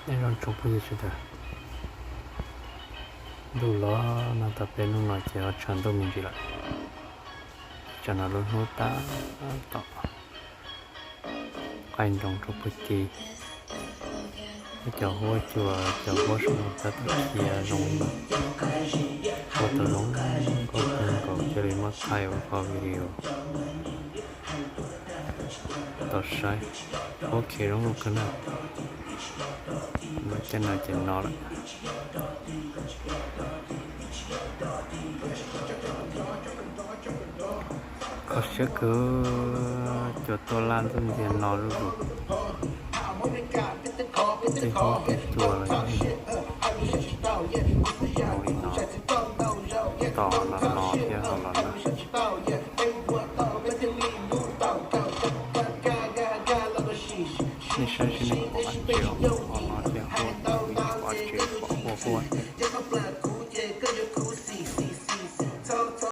Nyob zoo tsoom phooj ywg sawv daws, ntuj los no tau peb hnub no ces ho tshav ntuj me ntsis lawm. Tsam no lub hnub tab tom qaij nroos rau puag ci, cov huab cua cov huab sab no tab tom khiav zoo li no. Huab tau zoo nkauj kawg nkaus, cia li muab thaij ua qhov video tau saib. Huab khiav zoo nkauj kawg na. Tej no ces no lawm. Kho siab kawg, cua tuaj laj ntuj ntiag no zuj zus. Tej huab tej cua los zoo li no, tom los no thiab ho los na. Nej saib seb nej pom qab tsev, ho no thiab huab, nej pom qab tsev pom huab huab thiab.